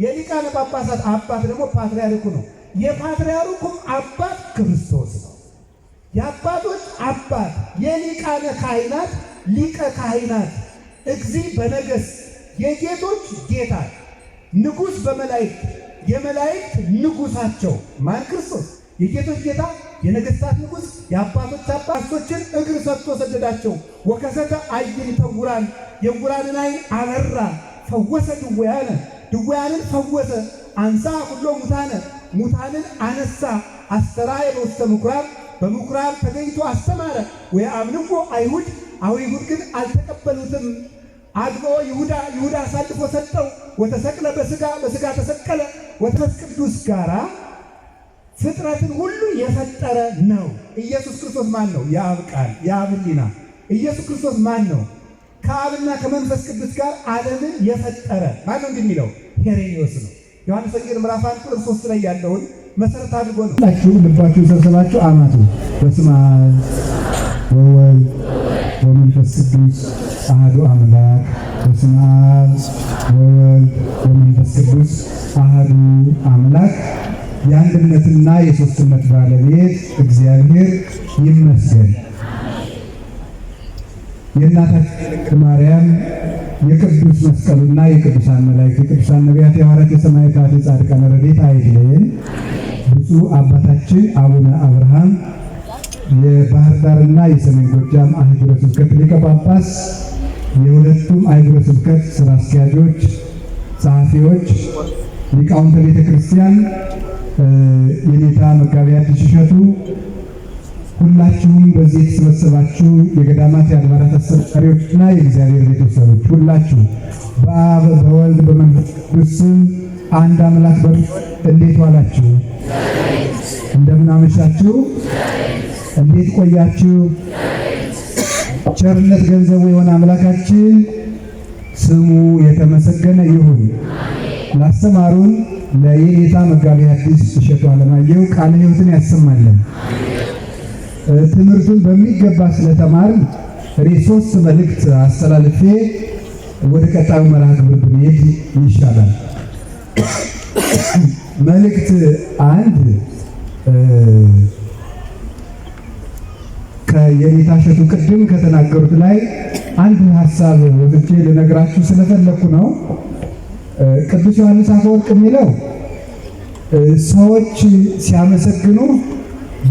የሊቃነ ጳጳሳት አባት ደግሞ ፓትርያርኩ ነው። የፓትርያርኩም አባት ክርስቶስ ነው። የአባቶች አባት የሊቃነ ካህናት ሊቀ ካህናት እግዚ በነገሥት የጌቶች ጌታ ንጉሥ በመላእክት የመላእክት ንጉሳቸው ማን? ክርስቶስ። የጌቶች ጌታ የነገሥታት ንጉሥ የአባቶች አባቶችን እግር ሰጥቶ ሰደዳቸው። ወከሰተ አዕይንተ ዕውራን የዕውራንን ዓይን አበራ። ፈወሰ ድውያነ ድውያንን ፈወሰ። አንሳ ኩሎ ሙታነ ሙታንን አነሳ። አስተርአየ በውስተ ምኵራብ በምኵራብ ተገኝቶ አስተማረ። ወየአምንዎ አይሁድ አይሁድ ግን አልተቀበሉትም። አግብኦ ይሁዳ ይሁዳ አሳልፎ ሰጠው። ወተሰቅለ በሥጋ በሥጋ ተሰቀለ። ወመንፈስ ቅዱስ ጋራ ፍጥረትን ሁሉ የፈጠረ ነው። ኢየሱስ ክርስቶስ ማን ነው? የአብ ቃል፣ የአብ ሕሊና። ኢየሱስ ክርስቶስ ማን ነው? ከአብና ከመንፈስ ቅዱስ ጋር ዓለምን የፈጠረ ማን ነው? እንዲህ የሚለው ሄሬኔዎስ ነው። ዮሐንስ ወንጌል ምዕራፍ 1 ቁጥር 3 ላይ ያለውን መሰረት አድርጎ ነው። ሁላችሁ ልባችሁን ሰብስባችሁ አማቱ። በስመ አብ ወወልድ ወመንፈስ ቅዱስ አሐዱ አምላክ። በስመ አብ ወወልድ ወመንፈስ ቅዱስ አሐዱ አምላክ። የአንድነትና የሦስትነት ባለቤት እግዚአብሔር ይመስገን። የእናታችን የድንግል ማርያም የቅዱስ መስቀሉና የቅዱሳን መላእክት የቅዱሳን ነቢያት የሐዋርያት የሰማዕታት የጻድቃን ረድኤት አይለየን። ብፁዕ አባታችን አቡነ አብርሃም የባህር ዳርና የሰሜን ጎጃም አህጉረ ስብከት ሊቀ ጳጳስ፣ የሁለቱም አህጉረ ስብከት ስራ አስኪያጆች፣ ጸሐፊዎች፣ ሊቃውንተ ቤተ ክርስቲያን፣ የኔታ መጋቢ ሐዲስ እሸቱ፣ ሁላችሁም በዚህ የተሰበሰባችሁ የገዳማት የአድባራት አስተዳዳሪዎችና የእግዚአብሔር ቤተሰቦች ሁላችሁ በአብ በወልድ በመንፈስ ቅዱስ ስም አንድ አምላክ እንዴት ዋላችሁ? እንደምን አመሻችሁ? እንዴት ቆያችሁ? ቸርነት ገንዘቡ የሆነ አምላካችን ስሙ የተመሰገነ ይሁን። ላስተማሩን ለየኔታ መጋቢ ሐዲስ እሸቱ አለማየሁ ቃለ ሕይወትን ያሰማልን። ትምህርቱን በሚገባ ስለተማርን እኔ ሶስት መልእክት አስተላልፌ ወደ ቀጣዩ መርሃ ግብር ብንሄድ ይሻላል። መልእክት አንድ ከየኔታ እሸቱ ቅድም ከተናገሩት ላይ አንድ ሀሳብ ወስጄ ልነግራችሁ ስለፈለኩ ነው። ቅዱስ ዮሐንስ አፈወርቅ የሚለው ሰዎች ሲያመሰግኑ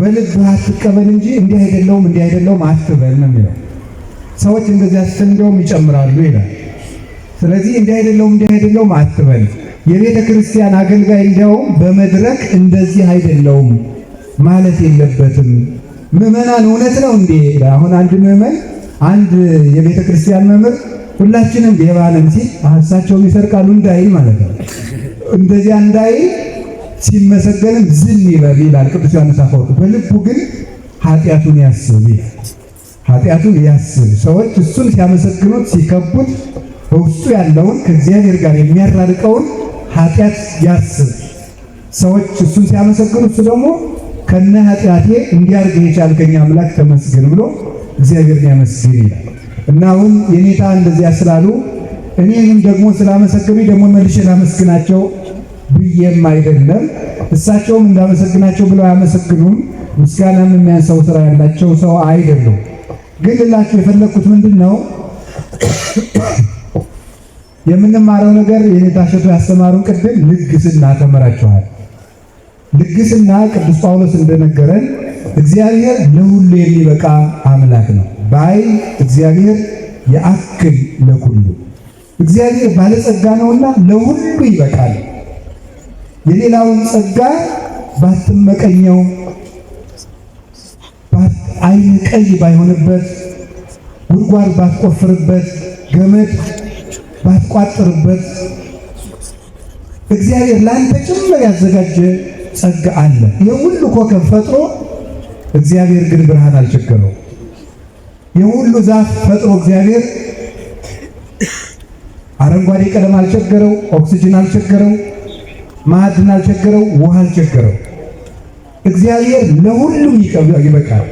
በልብህ አትቀበል እንጂ እንዲህ አይደለውም እንዲህ አይደለውም አትበል ነው የሚለው። ሰዎች እንደዚያ ስትል እንደውም ይጨምራሉ ይላል። ስለዚህ እንዲህ አይደለውም እንዲህ አይደለውም አትበል። የቤተ ክርስቲያን አገልጋይ እንዲያውም በመድረክ እንደዚህ አይደለውም ማለት የለበትም። ምዕመናን እውነት ነው እንዴ? አሁን አንድ ምዕመን አንድ የቤተ ክርስቲያን መምህር ሁላችንም ሌባ ነን ሲል እሳቸውም ይሰርቃሉ እንዳይል ማለት ነው። እንደዚያ እንዳይል ሲመሰገንም ዝም ይበል ይላል ቅዱስ ዮሐንስ አፈወርቅ። በልቡ ግን ኃጢአቱን ያስብ ይላል። ኃጢአቱን ያስብ። ሰዎች እሱን ሲያመሰግኑት ሲከቡት በውስጡ ያለውን ከእግዚአብሔር ጋር የሚያራርቀውን ኃጢአት ያስብ። ሰዎች እሱን ሲያመሰግኑ እሱ ደግሞ ከነ ኃጢአቴ እንዲያርግ የቻልከኝ አምላክ ተመስገን ብሎ እግዚአብሔርን ያመስግን ይላል። እና አሁን የኔታ እንደዚያ ስላሉ እኔንም ደግሞ ስላመሰግኑኝ ደግሞ መልሼ ላመስግናቸው ብዬም አይደለም። እሳቸውም እንዳመሰግናቸው ብለው አያመሰግኑም። ምስጋናም የሚያንሰው ስራ ያላቸው ሰው አይደሉም። ግን ልላችሁ የፈለግኩት ምንድን ነው የምንማረው ነገር የኔታ እሸቱ ያስተማሩን ቅድም ልግስና ተምራችኋል። ልግስና ቅዱስ ጳውሎስ እንደነገረን እግዚአብሔር ለሁሉ የሚበቃ አምላክ ነው። ባይ እግዚአብሔር የአክል ለኩሉ እግዚአብሔር ባለጸጋ ነውና ለሁሉ ይበቃል። የሌላውን ጸጋ ባትመቀኘው፣ ዓይን ቀይ ባይሆንበት፣ ጉድጓድ ባትቆፍርበት፣ ገመድ ባትቋጥርበት እግዚአብሔር ለአንተ ጭምር ያዘጋጀ ጸጋ አለ። ይህ ሁሉ ኮከብ ፈጥሮ እግዚአብሔር ግን ብርሃን አልቸገረው። ይህ ሁሉ ዛፍ ፈጥሮ እግዚአብሔር አረንጓዴ ቀለም አልቸገረው፣ ኦክሲጅን አልቸገረው፣ ማዕድን አልቸገረው፣ ውሃ አልቸገረው። እግዚአብሔር ለሁሉም ይበቃል።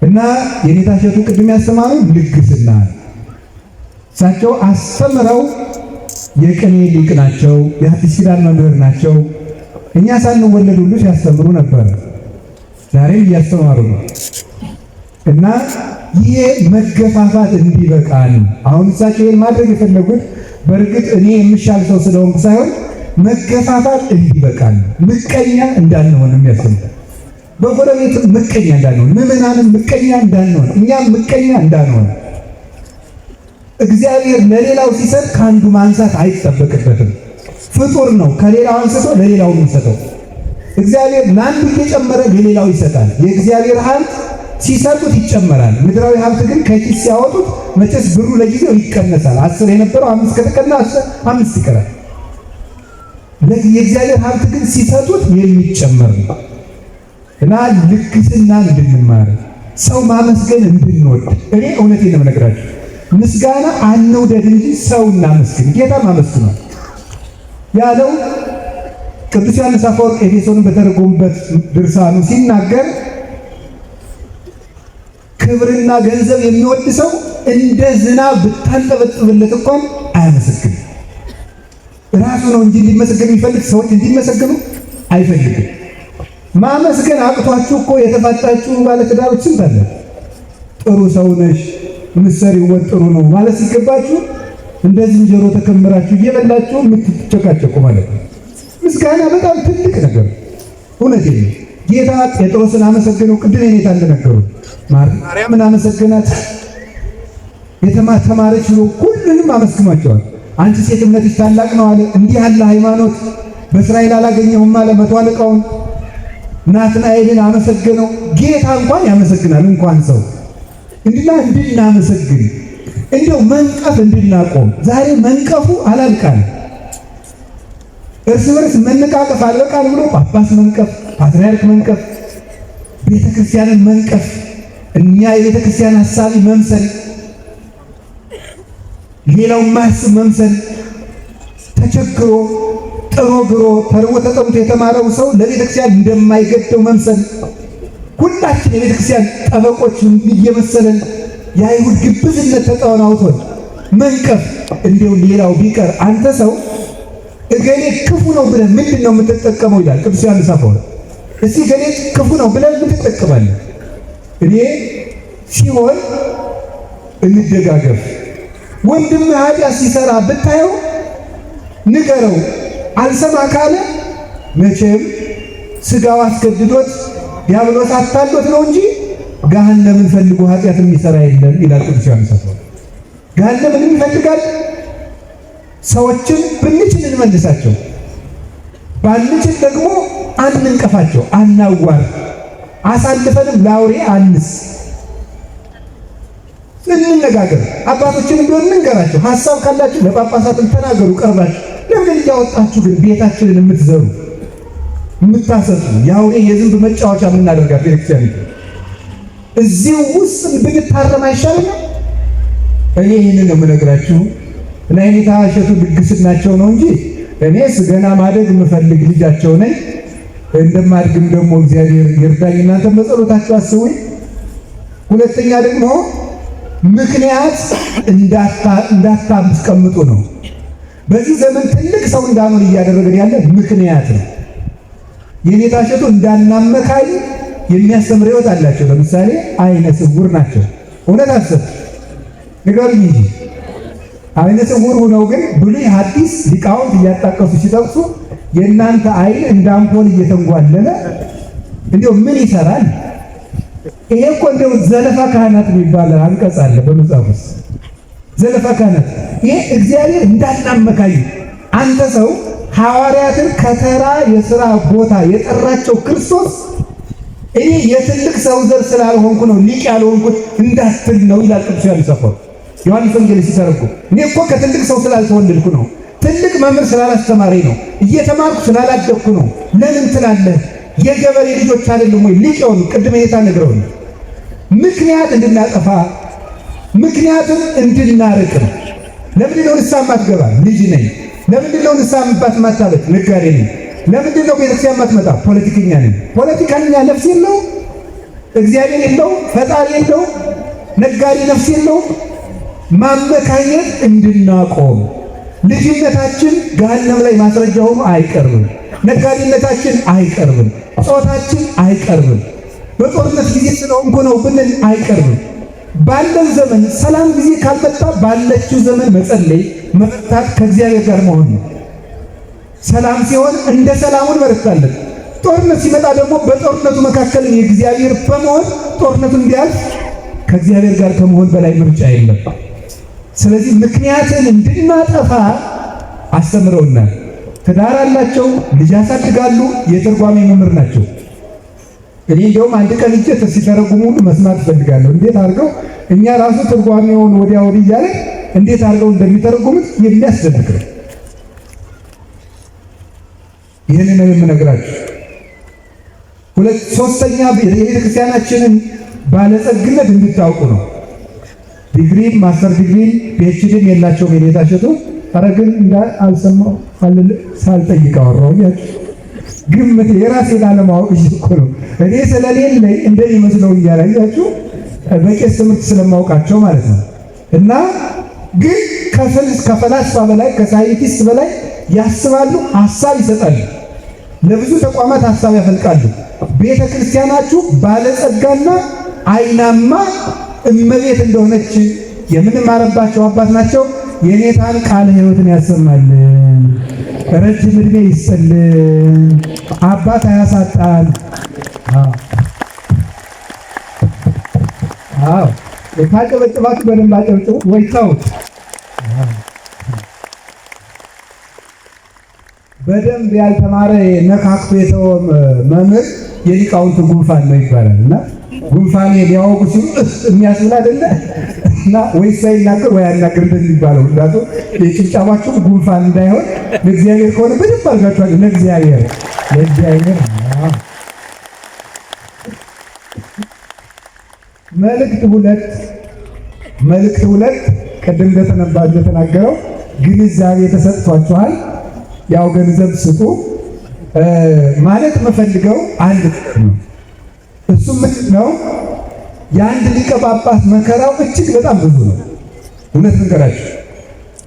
እና የኔታ እሸቱ ቅድም ያስተማሩ ልግስና እሳቸው አስተምረው የቅኔ ሊቅ ናቸው። የሐዲስ ኪዳን መምህር ናቸው። እኛ ሳንወለድ ሁሉ ሲያስተምሩ ነበር። ዛሬም እያስተማሩ ነው። እና ይሄ መገፋፋት እንዲበቃን አሁን እሳቸው ይሄን ማድረግ የፈለጉት በእርግጥ እኔ የምሻል ሰው ስለሆንኩ ሳይሆን መገፋፋት እንዲበቃን፣ ምቀኛ እንዳንሆን የሚያስተምሩ፣ በጎረቤት ምቀኛ እንዳንሆን፣ ምዕመናንም ምቀኛ እንዳንሆን፣ እኛም ምቀኛ እንዳንሆን። እግዚአብሔር ለሌላው ሲሰጥ ከአንዱ ማንሳት አይጠበቅበትም። ፍጡር ነው። ከሌላው አንስቶ ለሌላው የሚሰጠው። እግዚአብሔር ለአንዱ እየጨመረ ለሌላው ይሰጣል። የእግዚአብሔር ሀብት ሲሰጡት ይጨመራል። ምድራዊ ሀብት ግን ከኪስ ሲያወጡት መቼስ ብሩ ለጊዜው ይቀነሳል። 10 የነበረው 5 ከተቀና 5 ይቀራል። የእግዚአብሔር ሀብት ግን ሲሰጡት የሚጨመር ነው። እና ልግስና እንድንማር፣ ሰው ማመስገን እንድንወድ። እኔ እውነቴን ነው የምነግራችሁ። ምስጋና አንውደድ እንጂ ሰው እናመስግን። ጌታም አመስግኗል ያለው ቅዱስ ዮሐንስ አፈወርቅ ኤፌሶንን በተረጎሙበት ድርሳኑ ሲናገር፣ ክብርና ገንዘብ የሚወድ ሰው እንደ ዝናብ ብታንጠበጥብለት እንኳን አያመሰግንም። ራሱ ነው እንጂ እንዲመሰገን የሚፈልግ፣ ሰዎች እንዲመሰገኑ አይፈልግም። ማመስገን አቅቷችሁ እኮ የተፋታችሁ ባለትዳሮች ስንት አለ። ጥሩ ሰው ነሽ፣ ምሰሪው ወጥ ጥሩ ነው ማለት ሲገባችሁ እንደ ዝንጀሮ ተከምራችሁ እየበላችሁ የምትጨቃጨቁ ማለት ነው። ምስጋና በጣም ትልቅ ነገር፣ እውነቴን ነው። ጌታ ጴጥሮስን አመሰገነው። ቅድም የኔታ እንደነገሩት ማርያምን አመሰገናት። የተማረች ብሎ ሁሉንም አመስግኗቸዋል። አንቺ ሴት እምነትሽ ታላቅ ነው አለ። እንዲህ ያለ ሃይማኖት በእስራኤል አላገኘሁም አለ መቶ አለቃውን። ናትናኤልን አመሰገነው። ጌታ እንኳን ያመሰግናል፣ እንኳን ሰው። እንድና እንድናመሰግን፣ እንደው መንቀፍ እንድናቆም። ዛሬ መንቀፉ አላልቃል። እርስ በርስ መነቃቀፍ አልበቃል ብሎ ጳጳስ መንቀፍ፣ ፓትርያርክ መንቀፍ፣ ቤተ ክርስቲያንን መንቀፍ፣ እኛ የቤተ ክርስቲያን ሐሳቢ መምሰል፣ ሌላው ማያስብ መምሰል፣ ተቸግሮ ጥሮ ግሮ ተርቦ ተጠምቶ የተማረው ሰው ለቤተ ክርስቲያን እንደማይገደው መምሰል፣ ሁላችን የቤተ ክርስቲያን ጠበቆች እየመሰለን የአይሁድ ግብዝነት ተጠናውቶን መንቀፍ። እንዲሁ ሌላው ቢቀር አንተ ሰው እገሌ ክፉ ነው ብለህ ምንድን ነው የምትጠቀመው? ይላል ቅዱስ ዮሐንስ አፈወርቅ። እስቲ እገሌ ክፉ ነው ብለህ ምን ትጠቀማለህ? እኔ ሲሆን እንደጋገፍ። ወንድም ኃጢአት ሲሰራ ብታየው ንገረው። አልሰማ ካለ መቼም ስጋው አስገድዶት ዲያብሎስ አታሎት ነው እንጂ ገሃነምን ፈልጎ ኃጢአት የሚሰራ የለም ይላል ቅዱስ ዮሐንስ አፈወርቅ። ገሃነምን ይፈልጋል። ሰዎችን ብንችል እንመልሳቸው፣ ባንችል ደግሞ አንንቀፋቸው፣ አናዋር፣ አሳልፈንም ለአውሬ አንስ። እንነጋገር። አባቶችን ቢሆን እንንገራቸው። ሀሳብ ካላችሁ ለጳጳሳትም ተናገሩ ቀርባችሁ። ለምን እያወጣችሁ ግን ቤታችንን የምትዘሩ፣ የምታሰጡ፣ የአውሬ የዝንብ መጫወቻ የምናደርጋት ቤተክርስቲያን እዚሁ ውስጥ ብንታረም አይሻልም? እኔ ይህንን ነው የምነግራችሁ። እና የኔታ እሸቱ ልግስናቸው ነው እንጂ እኔስ ገና ማደግ የምፈልግ ልጃቸው ነኝ። እንደማድግም ደግሞ እግዚአብሔር ይርዳኝ። እናንተም በጸሎታችሁ አስቡኝ። ሁለተኛ ደግሞ ምክንያት እንዳታስቀምጡ ነው። በዚህ ዘመን ትልቅ ሰው እንዳንሆን እያደረገን ያለ ምክንያት ነው። የኔታ እሸቱ እንዳናመካኝ የሚያስተምር ሕይወት አላቸው። ለምሳሌ አይነ ስውር ናቸው። እውነት አሰብ ንገሩኝ እንጂ፣ አይነ ስውር ሆነው ግን ብሉይ ሐዲስ ሊቃውንት እያጣቀሱ ሲጠቅሱ የእናንተ አይን እንደ አምፖል እየተንጓለለ እንዲያው ምን ይሰራል? ይሄ እኮ እንደው ዘለፋ ካህናት የሚባል አንቀጽ አለ በመጽሐፍ ውስጥ። ዘለፋ ካህናት። ይሄ እግዚአብሔር እንዳናመካኝ፣ አንተ ሰው ሐዋርያትን ከተራ የሥራ ቦታ የጠራቸው ክርስቶስ እኔ የትልቅ ሰው ዘር ስላልሆንኩ ነው ሊቅ ያልሆንኩት እንዳትል ነው ይላል ቅዱስ ዮሐንስ አፈወርቅ። ዮሐንስ ወንጌል ሲተረጉም እኔ እኮ ከትልቅ ሰው ስላልተወለድኩ ነው፣ ትልቅ መምህር ስላላስተማረኝ ነው፣ እየተማርኩ ስላላደግኩ ነው። ለምን ትላለህ? የገበሬ ልጆች አይደሉም ወይ ሊቅ የሆኑ? ቅድም የታ ነግረውን። ምክንያት እንድናጠፋ፣ ምክንያትም እንድናርቅ ነው። ለምንድን ነው ንስሐ የማትገባ? ልጅ ነኝ። ለምንድን ነው ንስሐ አባት የማታበጅ? ነጋዴ ነኝ። ለምንድን ነው ቤተክርስቲያን የማትመጣ? ፖለቲከኛ ነኝ። ፖለቲከኛ ነፍስ የለው፣ እግዚአብሔር የለው፣ ፈጣሪ የለው፣ ነጋዴ ነፍስ የለው። ማመካኘት እንድናቆም። ልጅነታችን ገሃነም ላይ ማስረጃ ሆኖ አይቀርብም። ነጋዴነታችን አይቀርብም። ጾታችን አይቀርብም። በጦርነት ጊዜ ስለሆንኩ ነው ብንል አይቀርብም። ባለን ዘመን ሰላም ጊዜ ካልመጣ ባለችው ዘመን መጸለይ፣ መበርታት፣ ከእግዚአብሔር ጋር መሆን ነው። ሰላም ሲሆን እንደ ሰላሙ እንበረታለን። ጦርነት ሲመጣ ደግሞ በጦርነቱ መካከል የእግዚአብሔር በመሆን ጦርነቱ እንዲያልፍ ከእግዚአብሔር ጋር ከመሆን በላይ ምርጫ የለም። ስለዚህ ምክንያትን እንድናጠፋ አስተምረውናል። ትዳር አላቸው፣ ልጅ ያሳድጋሉ፣ የትርጓሜ መምህር ናቸው። እኔ እንደውም አንድ ቀን እጄ ሲተረጉሙ ሁሉ መስማት እፈልጋለሁ። እንዴት አድርገው እኛ ራሱ ትርጓሜውን ወዲያ ወዲህ እያለ እንዴት አድርገው እንደሚተረጉሙት የሚያስደንቅ ነው። ይህን ነው የምነግራችሁ። ሁለት ሶስተኛ የቤተ ክርስቲያናችንን ባለጸግነት እንድታውቁ ነው። ዲግሪም master ዲግሪም PhD ም የላቸውም የኔታ እሸቱ። ኧረ ግን አልሰማሁ ሳልጠይቅ አወራሁ። ግምት የራሴን አለማወቅ እኮ ነው። እኔ ስለሌለኝ እንደሚመስለው እያላያችሁ በቄስ ትምህርት ስለማውቃቸው ማለት ነው። እና ግን ከፈላስፋ በላይ ከሳይንቲስት በላይ ያስባሉ፣ ሀሳብ ይሰጣሉ። ለብዙ ተቋማት ሀሳብ ያፈልቃሉ። ቤተ ክርስቲያናችሁ ባለጸጋና አይናማ እመቤት እንደሆነች የምንማረባቸው አባት ናቸው። የኔታን ቃለ ሕይወትን ያሰማልን፣ ረጅም ዕድሜ ይስጥልን፣ አባት አያሳጣን። አዎ ካጨበጨባችሁ በደንብ አጨብጭቡ ወይ ተውት። በደንብ ያልተማረ ነካክቶ የተወ መምህር የሊቃውንት ጉንፋን ነው ይባላል። እና ጉንፋን ሊያወጉ ሲሉ የሚያስብል አይደለ? እና ወይ ሳይናገር ወይ ያናገር እንደሚባለው እንዳቱ የጭብጨባችሁ ጉንፋን እንዳይሆን ለእግዚአብሔር ከሆነ በደንብ አድርጋችኋል። ለእግዚአብሔር ለእግዚአብሔር መልእክት ሁለት መልእክት ሁለት ቅድም እንደተናገረው ግንዛቤ ተሰጥቷችኋል። ያው ገንዘብ ስጡ ማለት የምፈልገው አንድ ነገር ነው። እሱም ምንድን ነው? የአንድ ሊቀ ጳጳስ መከራው እጅግ በጣም ብዙ ነው። እውነት ልንገራችሁ፣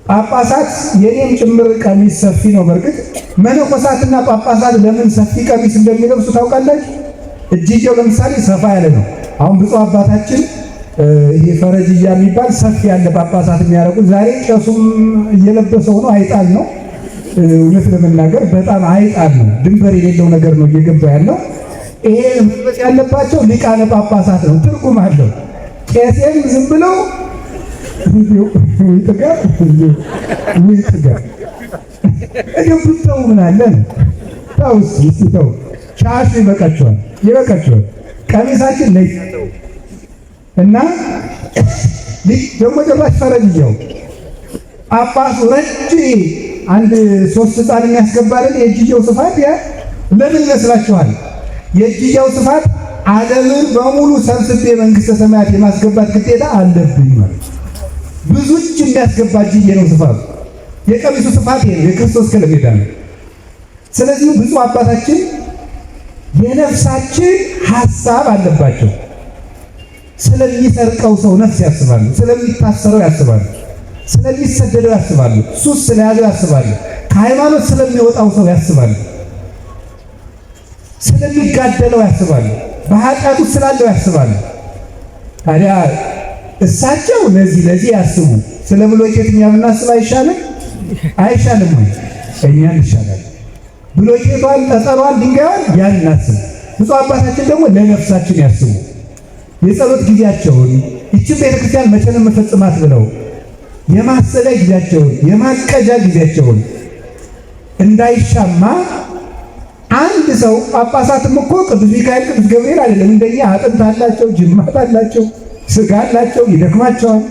ጳጳሳት የኔም ጭምር ቀሚስ ሰፊ ነው። በእርግጥ መነኮሳትና ጳጳሳት ለምን ሰፊ ቀሚስ እንደሚለብሱ ታውቃላችሁ? እጅጌው ለምሳሌ ሰፋ ያለ ነው። አሁን ብፁዕ አባታችን ይሄ ፈረጅያ የሚባል ሰፊ ያለ ጳጳሳት የሚያደርጉት ዛሬ ቄሱም እየለበሰው ነው። አይጣል ነው። እውነት ለመናገር በጣም አይጣል ነው። ድንበር የሌለው ነገር ነው እየገባ ያለው። ይሄ መልበስ ያለባቸው ሊቃነ ጳጳሳት ነው። ትርጉም አለው። ቄሴም ዝም ብለው እንዲሁ ብተው ምን አለ ተው፣ እስኪ ተው። ሻሹ ይበቃቸዋል፣ ይበቃቸዋል። ቀሚሳችን ለይ እና ደግሞ ጭራሽ ፈረጅየው ጳጳሱ ረጅም አንድ ሶስት ሕፃን የሚያስገባልን የእጅየው ስፋት ያ ለምን ይመስላችኋል? የእጅየው ስፋት ዓለምን በሙሉ ሰብስቤ መንግስተ ሰማያት የማስገባት ግዴታ አለብኝ ማለት ብዙ እጅ የሚያስገባ እጅዬ ነው ስፋቱ። የቀሚሱ ስፋት ይሄ ነው፣ የክርስቶስ ከለሜዳ ነው። ስለዚህ ብፁዕ አባታችን የነፍሳችን ሐሳብ አለባቸው። ስለሚሰርቀው ሰው ነፍስ ያስባሉ፣ ስለሚታሰረው ያስባሉ፣ ስለሚሰደደው ያስባሉ፣ ሱስ ስለያዘው ያስባሉ፣ ከሃይማኖት ስለሚወጣው ሰው ያስባሉ፣ ስለሚጋደለው ያስባሉ፣ በኃጢአቱ ስላለው ያስባሉ። ታዲያ እሳቸው ለዚህ ለዚህ ያስቡ። ስለ ብሎኬት እኛ ብናስብ አይሻልም? አይሻልም ወይ? እኛን ይሻላል። ብሎኬቷን፣ ጠጠሯን፣ ድንጋዩን ያን እናስብ። ብፁዕ አባታችን ደግሞ ለነፍሳችን ያስቡ። የጸሎት ጊዜያቸውን ይችን ቤተክርስቲያን መቼ ነው የምፈጽማት ብለው የማሰቢያ ጊዜያቸውን የማቀጃ ጊዜያቸውን እንዳይሻማ አንድ ሰው ጳጳሳትም እኮ ቅዱስ ሚካኤል ቅዱስ ገብርኤል አይደለም እንደኛ አጥንት አላቸው፣ ጅማት አላቸው፣ ስጋ አላቸው፣ ይደክማቸዋል።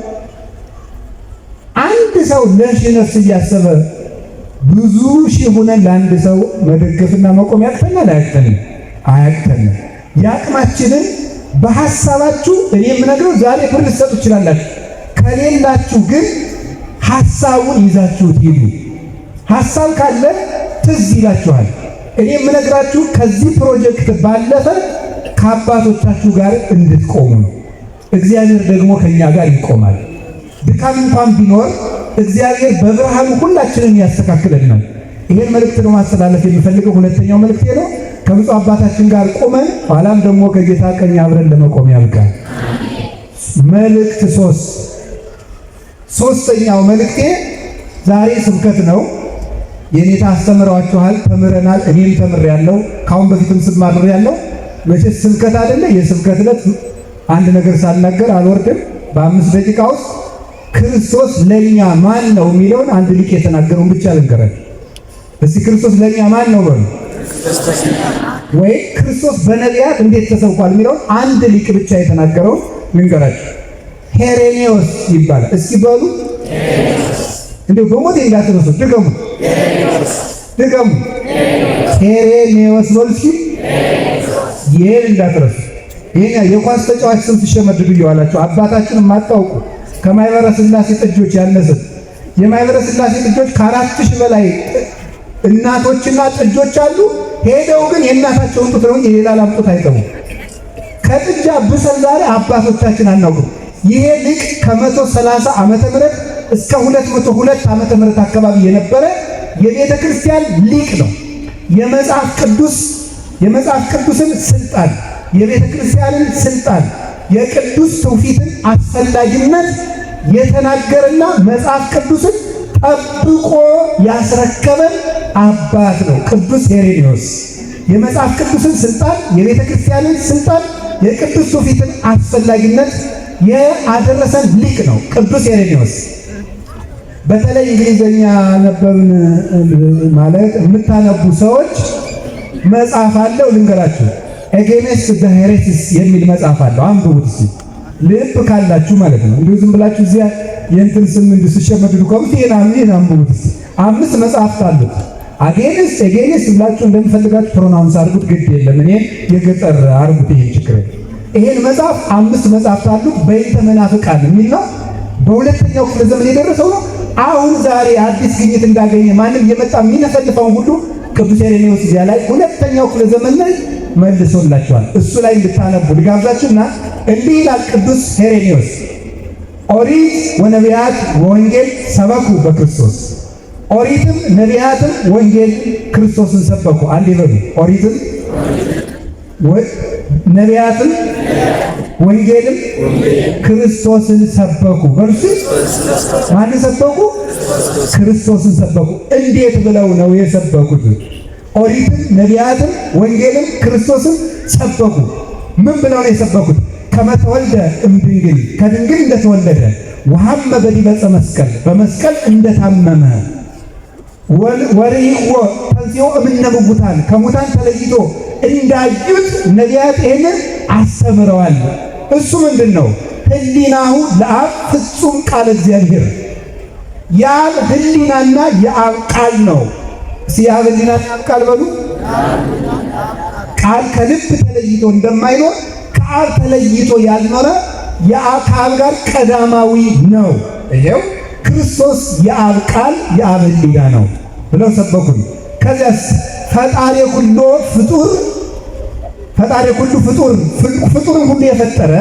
አንድ ሰው ለሺህ ነፍስ እያሰበ ብዙ ሺህ ሆነን ለአንድ ሰው መደገፍና መቆም ያቅተናል? አያቅተንም? አያቅተንም። የአቅማችንን በሐሳባችሁ እኔ የምነግረው ዛሬ ብር ልትሰጡ ትችላላችሁ። ከሌላችሁ ግን ሐሳቡን ይዛችሁት ሂዱ። ሐሳብ ካለ ትዝ ይላችኋል። እኔ የምነግራችሁ ከዚህ ፕሮጀክት ባለፈ ከአባቶቻችሁ ጋር እንድትቆሙ ነው። እግዚአብሔር ደግሞ ከኛ ጋር ይቆማል። ድካም እንኳን ቢኖር እግዚአብሔር በብርሃኑ ሁላችንን ያስተካክለን ነው። ይሄን መልእክት ነው ማስተላለፍ የሚፈልገው። ሁለተኛው መልእክቴ ነው። ከብፁዕ አባታችን ጋር ቆመን ኋላም ደግሞ ከጌታ ቀኝ አብረን ለመቆም ያብቃል። መልእክት ሶስተኛው መልእክቴ ዛሬ ስብከት ነው። የኔታ አስተምረዋችኋል፣ ተምረናል። እኔም ተምሬያለሁ፣ ካሁን በፊትም ስማር ያለው መቼስ ስብከት አይደለ? የስብከት ዕለት አንድ ነገር ሳልናገር አልወርድም። በ5 ደቂቃ ውስጥ ክርስቶስ ለኛ ማን ነው የሚለውን አንድ ሊቅ የተናገረውን ብቻ ልንገራችሁ። እስቲ ክርስቶስ ለኛ ማን ነው በሉ፣ ወይ ክርስቶስ በነቢያት እንዴት ተሰብኳል የሚለውን አንድ ሊቅ ብቻ የተናገረውን ልንገራችሁ። ሄሬኔዎስ ይባላል። እስኪ በሉ፣ እንዲሁ በሞት እንዳትረሱ፣ ድገሙ፣ ድገሙ። ሄሬኔዎስ በሉ እስኪ። ይሄን እንዳትረሱ። ይሄን የኳስ ተጫዋች ስም ሲሸመድዱ እየዋላችሁ አባታችሁን የማታውቁ ከማኅበረ ሥላሴ ጥጆች ያነሰ፣ የማኅበረ ሥላሴ ጥጆች ከ4000 በላይ እናቶችና ጥጆች አሉ። ሄደው ግን የእናታቸውን ጡት ነው እንጂ የሌላ ላም ጡት አይጠቡም። ከጥጃ ብሰል ዛሬ አባቶቻችን አናውቅም። ይሄ ሊቅ ከ130 ዓመተ ምህረት እስከ 202 ዓመተ ምህረት አካባቢ የነበረ የቤተ ክርስቲያን ሊቅ ነው። የመጽሐፍ ቅዱስን ስልጣን፣ የቤተ ክርስቲያንን ስልጣን፣ የቅዱስ ትውፊትን አስፈላጊነት የተናገረና መጽሐፍ ቅዱስን ጠብቆ ያስረከበን አባት ነው ቅዱስ ሄሬኔዎስ። የመጽሐፍ ቅዱስን ስልጣን፣ የቤተ ክርስቲያንን ስልጣን፣ የቅዱስ ትውፊትን አስፈላጊነት ያደረሰን ሊቅ ነው ቅዱስ ሄሬኔዎስ። በተለይ እንግሊዘኛ ነበብን ማለት የምታነቡ ሰዎች መጽሐፍ አለው ልንገራችሁ። Against the Heretics የሚል መጽሐፍ አለው። አንብቡት እስኪ ልብ ካላችሁ ማለት ነው። እንዲሁ ዝም ብላችሁ እዚያ የእንትን ስም እንዲሁ ስትሸመድዱ ከሆነ ይሄን አንብቡት እስኪ። አምስት መጽሐፍት አሉት። Against ብላችሁ እንደምፈልጋችሁ pronounce አድርጉት፣ ግድ የለም፣ እኔ የገጠር አድርጉት፣ ይሄን ችግር የለም። ይሄን መጽሐፍ አምስት መጽሐፍት አሉት። በይንተ መናፍቃን የሚል ነው። በሁለተኛው ክፍለ ዘመን የደረሰው ነው። አሁን ዛሬ አዲስ ግኝት እንዳገኘ ማንም እየመጣ የሚነፈልፈውን ሁሉ ቅዱስ ሄሬኔዎስ እዚያ ላይ ሁለተኛው ክፍለ ዘመን ላይ መልሶላቸዋል። እሱ ላይ እንድታነቡ ልጋብዛችሁና እንዲህ ይላል ቅዱስ ሄሬኔዎስ፦ ኦሪት ወነቢያት ወወንጌል ሰበኩ በክርስቶስ። ኦሪትም ነቢያትም ወንጌል ክርስቶስን ሰበኩ። አንድ ይበሉ። ኦሪትም ነቢያትም ወንጌልም ክርስቶስን ሰበኩ። በርሱ ማንን ሰበኩ? ክርስቶስን ሰበኩ። እንዴት ብለው ነው የሰበኩት? ኦሪትም ነቢያትም ወንጌልም ክርስቶስን ሰበኩ። ምን ብለው ነው የሰበኩት? ከመ ተወልደ እምድንግል፣ ከድንግል እንደተወለደ፣ ወሐመ በዲበ ዕፀ መስቀል፣ በመስቀል እንደታመመ፣ ወርእይዎ ተንሥኦ እምነ ምውታን፣ ከሙታን ተለይቶ እንዳዩት ነቢያት ይህንን አስተምረዋል። እሱ ምንድን ነው? ህሊናሁ ለአብ ፍጹም ቃለ እግዚአብሔር፣ የአብ ህሊናና የአብ ቃል ነው። እስኪ የአብ ህሊናና የአብ ቃል በሉ። ቃል ከልብ ተለይቶ እንደማይኖር ከአብ ተለይቶ ያልኖረ ከአብ ጋር ቀዳማዊ ነው። ይሄው ክርስቶስ የአብ ቃል የአብ ህሊና ነው ብለው ሰበኩን። ከዚያስ ፈጣሪ ኩሎ ፍጡር፣ ፈጣሪ ኩሉ ፍጡር፣ ፍጡርን ሁሉ የፈጠረ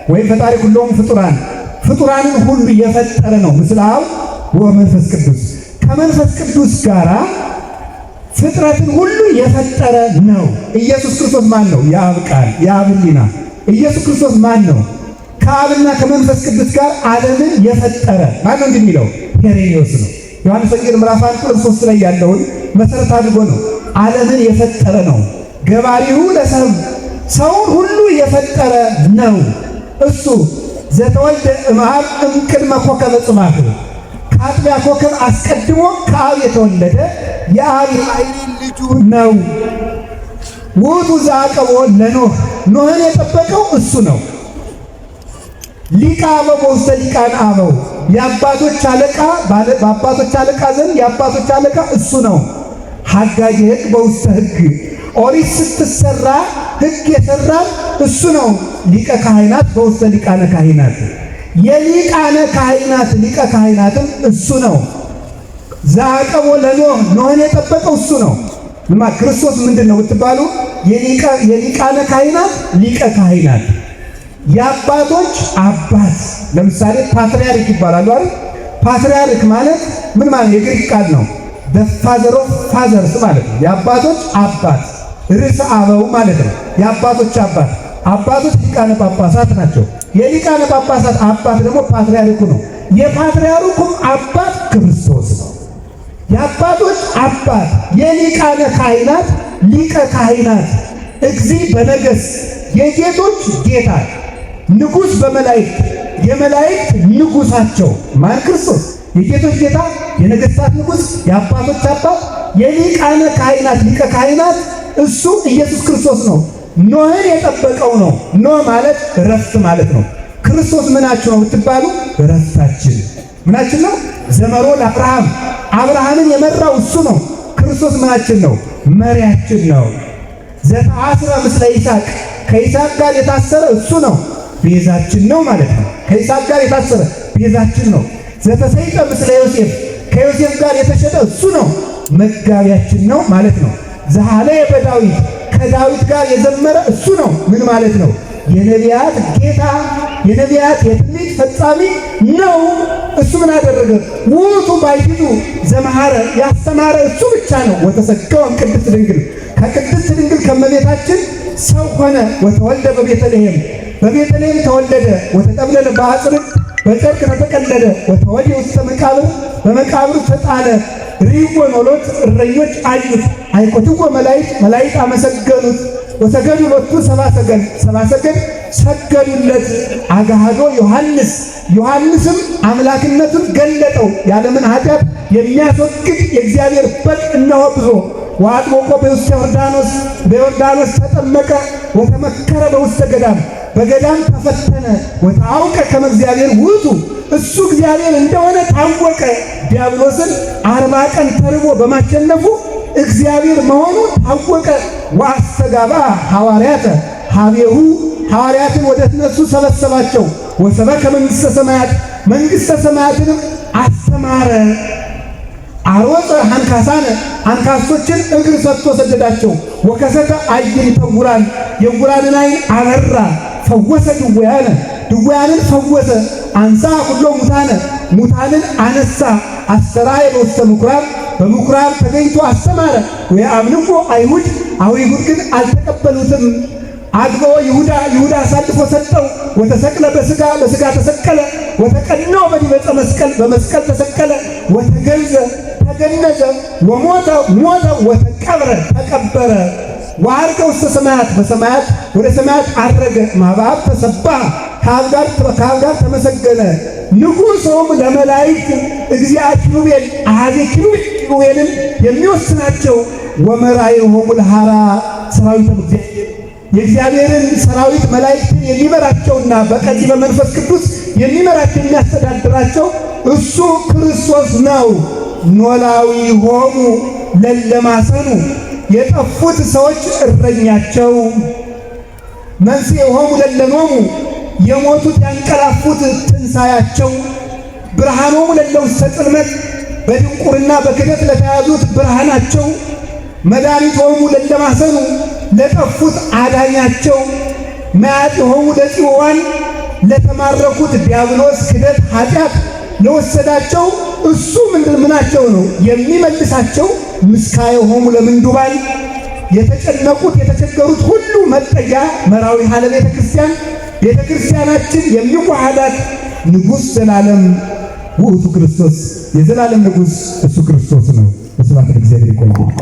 ወይም ፈጣሪ ኩሎም ፍጡራን፣ ፍጡራንን ሁሉ የፈጠረ ነው። ምስለ አብ ወመንፈስ ቅዱስ፣ ከመንፈስ ቅዱስ ጋራ ፍጥረትን ሁሉ የፈጠረ ነው። ኢየሱስ ክርስቶስ ማን ነው? የአብ ቃል፣ የአብ ሕሊና። ኢየሱስ ክርስቶስ ማን ነው? ከአብና ከመንፈስ ቅዱስ ጋር ዓለምን የፈጠረ ማን ነው? የሚለው ሄሬኔዎስ ነው። ዮሐንስ ወንጌል ምዕራፍ 1 ቁጥር 3 ላይ ያለውን መሰረት አድርጎ ነው። ዓለምን የፈጠረ ነው። ገባሪሁ ለሰብእ፣ ሰውን ሁሉ የፈጠረ ነው። እሱ ዘተወልደ እምአብ እምቅድመ ኮከበ ጽባሕ፣ ከአጥቢያ ኮከብ አስቀድሞ ከአብ የተወለደ የአብ የባሕሪ ልጁ ነው። ውእቱ ዘአቀቦ ለኖህ፣ ኖህን የጠበቀው እሱ ነው። ሊቀ አበው በውስተ ሊቃነ አበው፣ የአባቶች አለቃ፣ በአባቶች አለቃ ዘንድ የአባቶች አለቃ እሱ ነው። ሐጋጌ ሕግ በውስተ ሕግ፣ ኦሪት ስትሰራ ሕግ የሰራን እሱ ነው። ሊቀ ካህናት በውስተ ሊቃነ ካህናት፣ የሊቃነ ካህናት ሊቀ ካህናትም እሱ ነው። ዘአቀቦ ለኖህ፣ ኖህን የጠበቀው እሱ ነው። ማ ክርስቶስ ምንድን ነው ብትባሉ የሊቃነ ካህናት ሊቀ ካህናት፣ የአባቶች አባት። ለምሳሌ ፓትርያርክ ይባላሉ አይደል? ፓትርያርክ ማለት ምን ማለት? የግሪክ ቃል ነው። The father of fathers ማለት ነው። የአባቶች አባት፣ ርዕሰ አበው ማለት ነው። የአባቶች አባት። አባቶች ሊቃነ ጳጳሳት ናቸው። የሊቃነ ጳጳሳት አባት ደግሞ ፓትርያርኩ ነው። የፓትርያርኩም አባት ክርስቶስ ነው። የአባቶች አባት፣ የሊቃነ ካህናት ሊቀ ካህናት፣ እግዚእ በነገሥት፣ የጌቶች ጌታ፣ ንጉሥ በመላእክት፣ የመላእክት ንጉሳቸው ማን? ክርስቶስ። የጌቶች ጌታ፣ የነገሥታት ንጉሥ፣ የአባቶች አባት፣ የሊቃነ ካህናት ሊቀ ካህናት እሱ ኢየሱስ ክርስቶስ ነው። ኖህን የጠበቀው ነው። ኖህ ማለት ረፍት ማለት ነው። ክርስቶስ ምናችሁ ነው ብትባሉ ረፍታችን ምናችን ነው። ዘመሮ ለአብርሃም፣ አብርሃምን የመራው እሱ ነው። ክርስቶስ ምናችን ነው? መሪያችን ነው። ዘተአስረ ምስለ ይስሐቅ፣ ከይስሐቅ ጋር የታሰረ እሱ ነው። ቤዛችን ነው ማለት ነው። ከይስሐቅ ጋር የታሰረ ቤዛችን ነው። ዘተሰይጠ ምስለ ዮሴፍ፣ ከዮሴፍ ጋር የተሸጠ እሱ ነው። መጋቢያችን ነው ማለት ነው። ዘሐለየ በዳዊት፣ ከዳዊት ጋር የዘመረ እሱ ነው። ምን ማለት ነው? የነቢያት ጌታ፣ የነቢያት የትንቢት ፈጻሚ ነው። እሱ ምን አደረገ? ውእቱ ባሕቲቱ ዘመሐረ፣ ያስተማረ እሱ ብቻ ነው። ወተሰገወ እምቅድስት ድንግል፣ ከቅድስት ድንግል ከእመቤታችን ሰው ሆነ። ወተወልደ በቤተልሔም፣ በቤተልሔም ተወለደ። ወተጠምለለ በአጽርቅ፣ በጨርቅ ተጠቀለለ። ወተወድየ ውስተ መቃብር፣ በመቃብር ተጣለ። ርእይዎ ኖሎት፣ እረኞች አዩት። አእኮትዎ መላእክት፣ መላእክት አመሰገኑት። ወሰገዱ ሎቱ ሰብአ ሰገል፣ ሰብአ ሰገል ሰገዱለት። አግሃዶ ዮሐንስ፣ ዮሐንስም አምላክነቱን ገለጠው። የዓለምን ኃጢአት የሚያስወግድ የእግዚአብሔር በግ እነሆ ብሎ። ወአጥመቆ በውስተ ዮርዳኖስ፣ በዮርዳኖስ ተጠመቀ። ወተመከረ በውስተ ገዳም፣ በገዳም ተፈተነ። ወተአውቀ ከመ እግዚአብሔር ውእቱ፣ እሱ እግዚአብሔር እንደሆነ ታወቀ። ዲያብሎስን 40 ቀን ተርቦ በማሸነፉ እግዚአብሔር መሆኑ ታወቀ። ወአስተጋብአ ሐዋርያተ ኀቤሁ፣ ሐዋርያትን ወደ እነሱ ሰበሰባቸው። ወሰበከ መንግሥተ ሰማያት፣ መንግሥተ ሰማያትንም አስተማረ። አርወፀ አንካሳነ፣ አንካሶችን እግር ሰጥቶ ሰደዳቸው። ወከሰተ አዕይንተ ዕውራን፣ የዕውራንን ዓይን አበራ። ፈወሰ ድውያነ፣ ድውያንን ፈወሰ። አንሥአ ኵሎ ሙታነ፣ ሙታንን አነሳ። አስተርአየ በውስተ ምኵራብ፣ በምኵራብ ተገኝቶ አስተማረ። ወኢአምንዎ አይሁድ፣ አይሁድ ግን አልተቀበሉትም። አግብኦ ይሁዳ፣ ይሁዳ አሳልፎ ሰጠው። ወተሰቅለ በሥጋ፣ በሥጋ ተሰቀለ። ወተቀነወ በዲበ ዕፀ መስቀል፣ በመስቀል ተሰቀለ። ወተገንዘ፣ ተገነዘ። ወሞተ፣ ሞተ። ወተቀብረ፣ ተቀበረ። ወዐርገ ውስተ ሰማያት፣ በሰማያት ወደ ሰማያት አረገ። እምኀበ አብ ተሰብሐ፣ ከአብ ጋር ተመሰገነ። ንጉሶሙ ለመላእክት እግዚአ ኪሩቤል፣ አኃዜ ኪሩቤልን የሚወስናቸው፣ ወመራሒሆሙ ለሐራ ሰራዊተ እግዚአብሔር፣ የእግዚአብሔርን ሰራዊት መላእክትን የሚመራቸውና በቀጺበ መንፈስ ቅዱስ የሚመራቸው የሚያስተዳድራቸው እሱ ክርስቶስ ነው። ኖላዊሆሙ ለእለ ማሰኑ፣ የጠፉት ሰዎች እረኛቸው፣ መንስኤሆሙ ለእለ ኖሙ፣ የሞቱት ያንቀላፉት ትንሣያቸው፣ ብርሃኖሙ ለእለ ውስተ ጽልመት፣ በድንቁርና በክደት ለተያዙት ብርሃናቸው፣ መድኃኒቶሙ ለእለ ማሰኑ፣ ለጠፉት አዳኛቸው፣ መያጢሆሙ ለጽዋን፣ ለተማረኩት ዲያብሎስ ክደት ኃጢአት ለወሰዳቸው እሱ ምንድን ምናቸው ነው የሚመልሳቸው። ምስካየሆሙ ለምንዱባን፣ የተጨነቁት የተቸገሩት ሁሉ መጠጊያ፣ መራዊሃ ለቤተ ክርስቲያን፣ ቤተ ክርስቲያናችን የሚዋሃዳት፣ ንጉሥ ዘላለም ውእቱ ክርስቶስ፣ የዘላለም ንጉሥ እሱ ክርስቶስ ነው። ስብሐት ለእግዚአብሔር። ይቆያል።